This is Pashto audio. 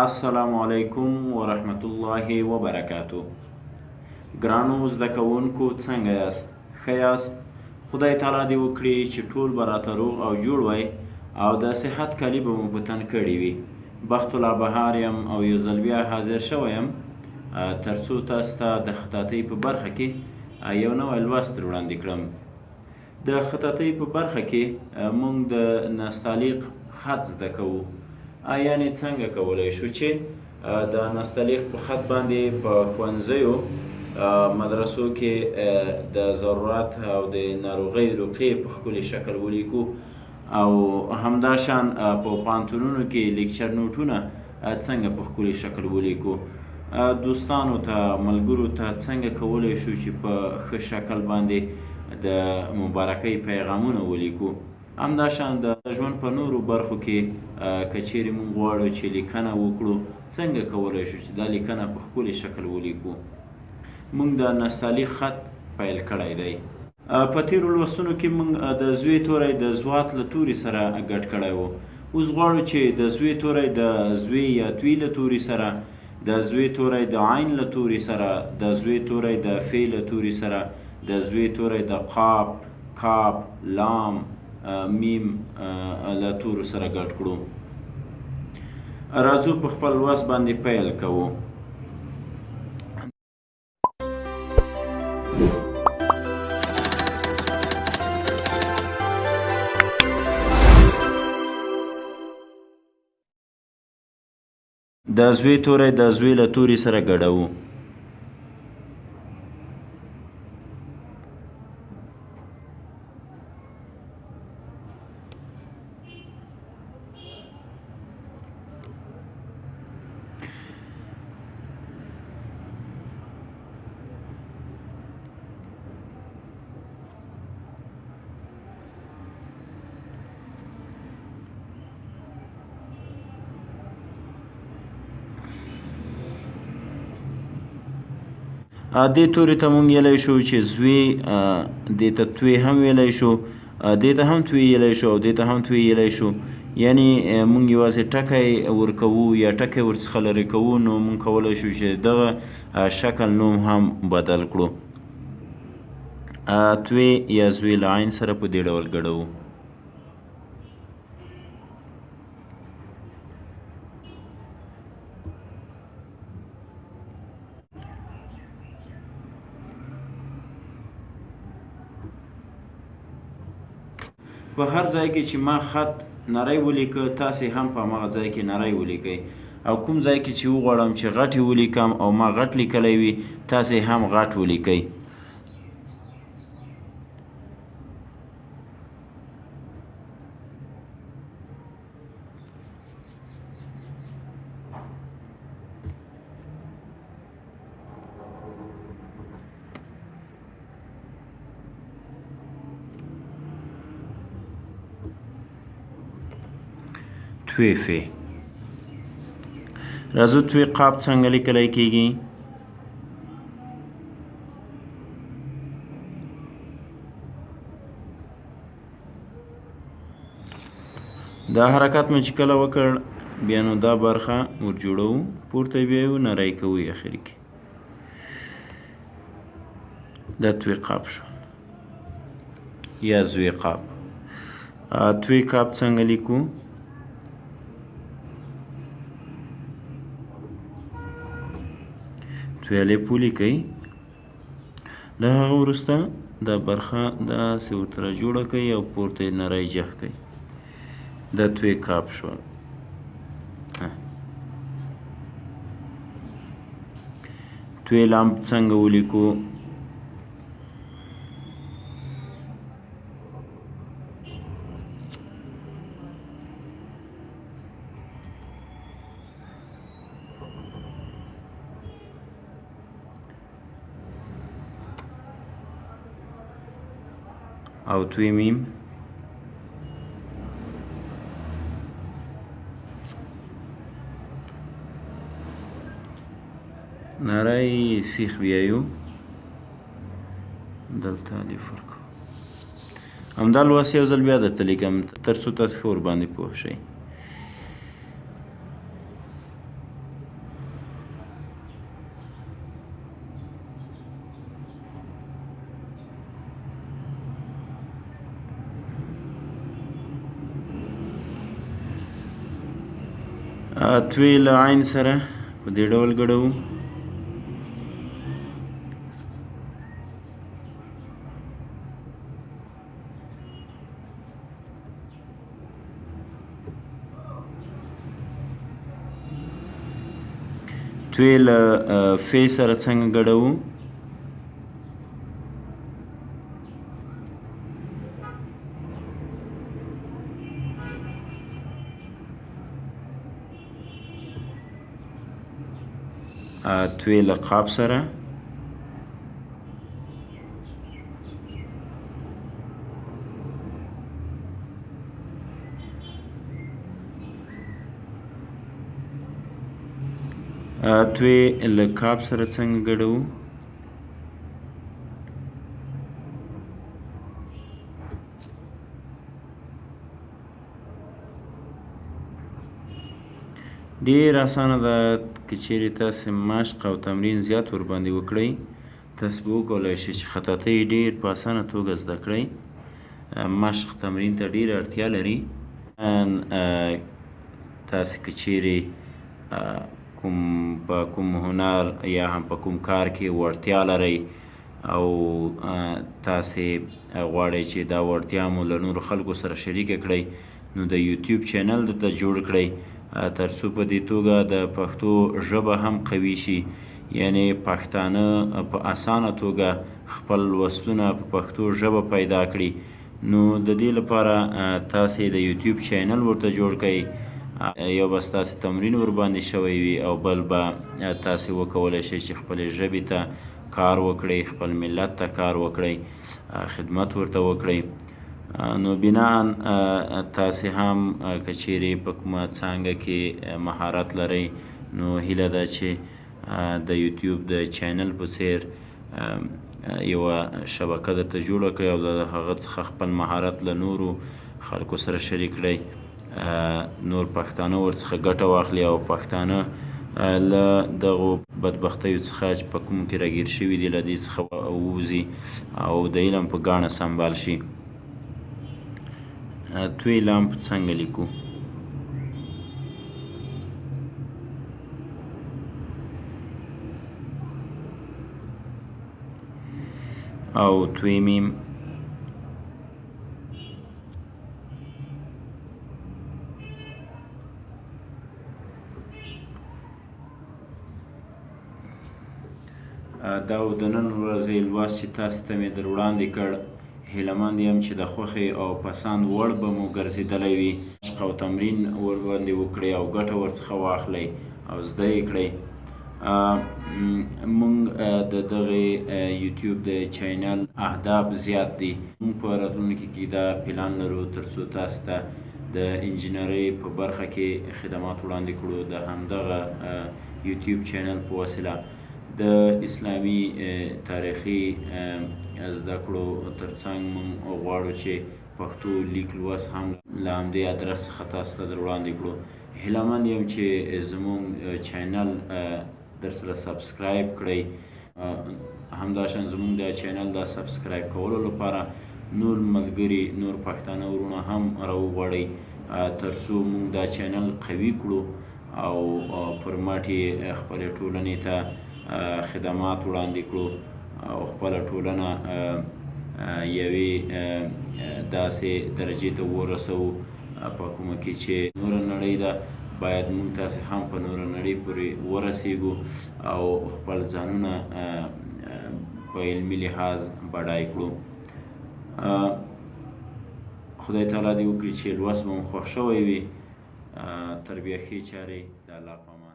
السلام علیکم ورحمت الله وبرکاتو. ګرانو زده کوونکو، څنګه یاست؟ ښه یاست؟ خدای تعالی دې وکړي چې ټول به راته روغ او جوړ وای او د صحت کالي به مو په تن کړي وي. بخت الله بهار یم او یو ځل بیا حاضر شوی یم ترڅو تاسو ته د خطاطۍ په برخه کې یو نوی لوست وړاندې کړم. د خطاطۍ په برخه کې موږ د نستعلیق خط زده کوو، یعنې څنګه کولی شو چې د نستعلیق په خط باندې په ښوونځیو مدرسو کې د ضرورت او د ناروغۍ رقیې په ښکلي شکل ولیکو، او همداشان په پوهنتونونو کې لیکچر نوټونه څنګه په ښکلي شکل ولیکو، دوستانو ته ملګرو ته څنګه کولی شو چې په ښه شکل باندې د مبارکۍ پیغامونه ولیکو. همداشان د ژوند په نورو برخو کې که چیرې موږ غواړو چې لیکنه وکړو، څنګه کولی شو چې دا لیکنه په ښکلي شکل ولیکو. موږ د نستعلیق خط پیل کړی دی. په تیرو لوستونو کې موږ د زوی توری د زوات له توري سره ګډ کړی و. اوس غواړو چې د زوی توری د زوی یا توی له توري سره، د زوی توری د عین له توري سره، د زوی توری د فی له توري سره، د زوی توری د قاف، کاف، لام، میم له تورو سره ګډ کړو. راځو په خپل لوست باندې پیل کوو. د زوی توری د زوی له توري سره ګډوو. دې توري ته مونږ ویلی شو چې زوی، دې ته توی هم ویلی شو، دې ته هم توی ویلی شو او دې ته هم توی ویلی شو. یعنی مونږ یوازې ټکی ورکوو یا ټکی ورڅخه لرې کوو، نو مونږ کولی شو چې دغه شکل نوم هم بدل کړو. توی یا زوی له عین سره په دې ډول ګډوو. په هر ځای کې چې ما خط نری ولیکه، تاسې هم په هماغه ځای کې نری ولیکئ، او کوم ځای کې چې وغواړم چې غټ یې ولیکم او ما غټ لیکلی وي، تاسې هم غټ ولیکئ. توی فی. راځو توی قاف څنګه لیکلی کیږي؟ دا حرکت مې چې کله وکړ، بیا نو دا برخه ور جوړوو، پورته یې بیایو، نری کوو یې اخري کې. دا توی قاف شو یا زوی قاف. توی قاف څنګه لیکو؟ توی الف ولیکئ، له هغه وروسته دا برخه داسې ورته را جوړه کړئ او پورته یې نری جه کړئ. دا توی کاف شول. توی لام څنګه ولیکو؟ او توی میم نری سیخ بیایو، دلته الف ورکوو. همدا لوست یو ځل بیا درته لیکم تر څو تاسو ښه ورباندې پوه شئ. توی له عین سره په دې ډول ګډوو. توی له فی سره څنګه ګډوو؟ توی له قاف سره. توی له کاف سره څنګه ګډوو؟ ډېر اسانه ده، که چیرې تاسې مشق او تمرین زیات ورباندې وکړئ، تاسې به وکولای شئ چې خطاطۍ ډېر په اسانه توګه زده کړئ. مشق تمرین ته ډېره اړتیا لري. تاسې که چیرې کوم په کوم هنر یا هم په کوم کار کې وړتیا لرئ او تاسې غواړئ چې دا وړتیا مو له نورو خلکو سره شریکه کړئ، نو د یوټیوب چینل درته جوړ کړئ، ترڅو په دې توګه د پښتو ژبه هم قوي شي، یعنی پښتانه په اسانه توګه خپل لوستونه په پښتو ژبه پیدا کړي. نو د دې لپاره تاسې د یوټیوب چینل ورته جوړ کړئ. یو به ستاسې تمرین ورباندې شوی وي او بل به تاسې وکولی شئ چې خپلې ژبې ته کار وکړئ، خپل ملت ته کار وکړئ، خدمت ورته وکړئ. نو بناً تاسې هم که چیرې په کومه څانګه کې مهارت لرئ، نو هیله ده چې د یوټیوب د چینل په څیر یوه شبکه درته جوړه کړئ او له هغه څخه خپل مهارت له نورو خلکو سره شریک کړئ، نور پښتانه ورڅخه ګټه واخلي او پښتانه له دغو بدبختیو څخه چې په کومو کې راګیر شوي دي، له دې څخه ووځي او د علم په ګاڼه سمبال شي. توی لام په څنګه لیکو؟ او توی میم دا و د نن ورځې لوست چې تاسو ته مې در وړاندې کړ. هیله مند یم چې د خوښې او پسند وړ به مو ګرځېدلی وي. مشق او تمرین ورباندې وکړئ او ګټه ورڅخه واخلئ او زده یې کړئ. موږ د دغې یوټیوب د چینل اهداف زیات دي. موږ په راتلونکي کې دا پلان لرو ترڅو تاسو ته د انجینرۍ په برخه کې خدمات وړاندې کړو، د همدغه یوټیوب چینل په وسیله. د اسلامي تاریخي زده کړو ترڅنګ موږ غواړو چې پښتو لیک لوست هم له همدې ادرس څخه تاسو ته در وړاندې کړو. هیله مند یم چې زموږ چینل در سره subscribe کړئ. همداشان زموږ د چینل د subscribe کولو لپاره نور ملګري، نور پښتانه وروڼه هم راوغواړئ، ترڅو موږ دا چینل قوي کړو او پر مټ یې خپلې ټولنې ته خدمات وړاندې کړو او خپله ټولنه یوې داسې درجې ته ورسوو په کومه کې چې نوره نړۍ ده. باید موږ تاسې هم په نوره نړۍ پورې ورسیږو او خپل ځانونه په علمي لحاظ بډای کړو. خدای تعالی دې وکړي چې لوست به مو خوښ شوی وي. تر بیا ښې چارې، د الله په امان.